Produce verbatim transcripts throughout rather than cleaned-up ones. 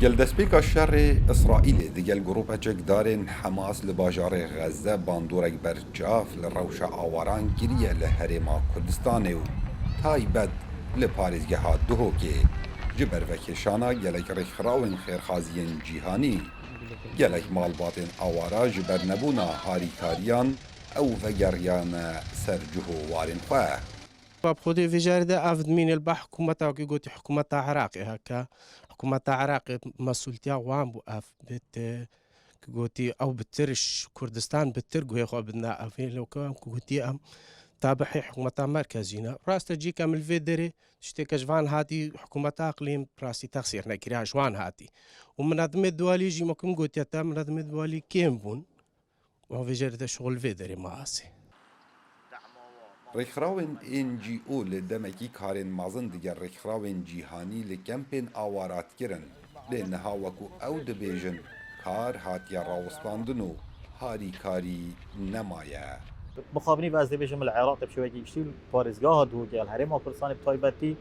Gel destpêka şerê Îsraîlê digel grûpa çekdarên Hamas li bajarê Xezze bandorek berçav li rewşa awaran kiriye li Herêma Kurdistanê û taybet li parêzgeha Duhokê. Ji ber vekêşana gelek rêkxirawên xêrxaziyên cîhanî, gelek malbatên awara ji ber nebûna harîkariyan ew vegeriyane ser cih û warên xwe. Bi xwedê vê carê de ev dimîne li ba hikûmeta, wekî gotî, hikûmeta Iraqê heke. Hikûmeta Iraqê mesûltiya wan bû ev bit, e, ku gotî ew bi tir ji Kurdistan bi tir guhê xwe bidine ev ê, lê ku em ku gotî em tabihê hikûmeta merkezî ne. Rast e, cî ke em li vê derê tiştê ke ji van hatî hikûmeta iqlîm rastî texsîr nekiriya ji wan hatî. Û minadimê dualî jî me ku min gotiye te, minadimê dualî kêm bûn. Wan vê jê re de şixul vê derê ma asê. Rêkxirawên N G O li demekî karên mezin digel rêkxirawên cîhanî li kempên awara dikirin. Lê niha wekû ew dibêjin, kar hatiye rawestandin û harîkarî nemaye. Mixabinî ve ez dê bêjim li Iraqê bi şêwekî giştî li parêzgeha Duhokê li Herêma Kurdistanê bi taybetî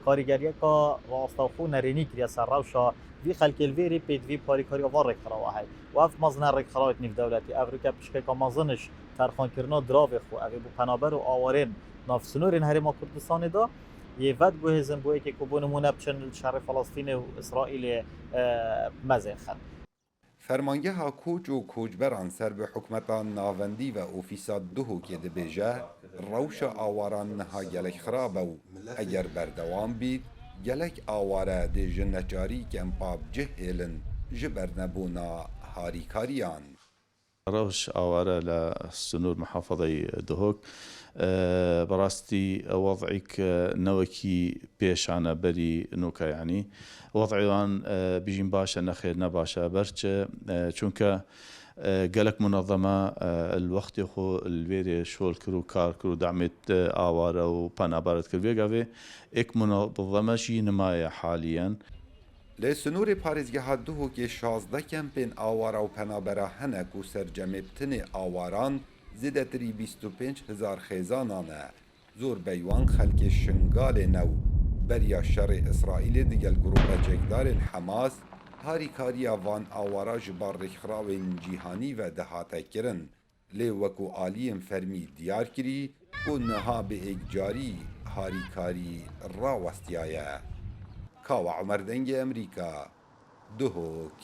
karîgeriyeka rastaxû nerênî kiriye ser rewşa vî xelkê li vêrê pêdivî parîkariya van rêkxirawa heye. Û ev mezin e rêkxirawêt nîvdewletî. Ev rûke pişkeka mezin ji terxankirina diravê xwe. Ev ê bo penaber û awarên nav sînorên Herêma Kurdistanê de yê vediguhêzin bo êkê ku bo nimûne biçin li şerê Felestînê û Îsraîlê, e, mezên xin. Fermangeha Koç û Koçberan ser bi hikûmeta navendî ve ofîsa Duhokê dibêje, rewşa awaran niha gelek xirab e û eger berdewam bît, gelek aware dê ji neçarî kempa bi cih hêlin ji ber nebûna harîkariyan. Rewş aware li sinûr muhafazeyê Duhok, e, bi rastî wez'îk, e, ne wekî pêşan e berî nûke, yanî wez'ê wan, e, bijîn baş e, nexêr ne baş e. Ber çi? E, çunke, e, gelek munezeme, e, li wextê xwe li vêrê şol kir û kar kir û demê, e, aware û penabere dikir. Vê gavê êk munezeme jî nimaye haliyen. Li sinûrê parêzgeha Duhokê şazdeh kempên awara û penabera hene ku sercemê bi tinê awaran zêdetirî bîst û pênc hezar xêzanan e. Zorbey wan xelkê Şingalê ne û beriya şerê Îsraîlê digel grûpa çekdarên Hamas harîkariya van awara ji bar rêkxirawên cîhanî ve dihate kirin. Lê wekû aliyên fermî diyar kirî ku niha bi êkcarî harîkarî rawestiyaye. Kawa Omer, Dengê Emerîka, Duhok.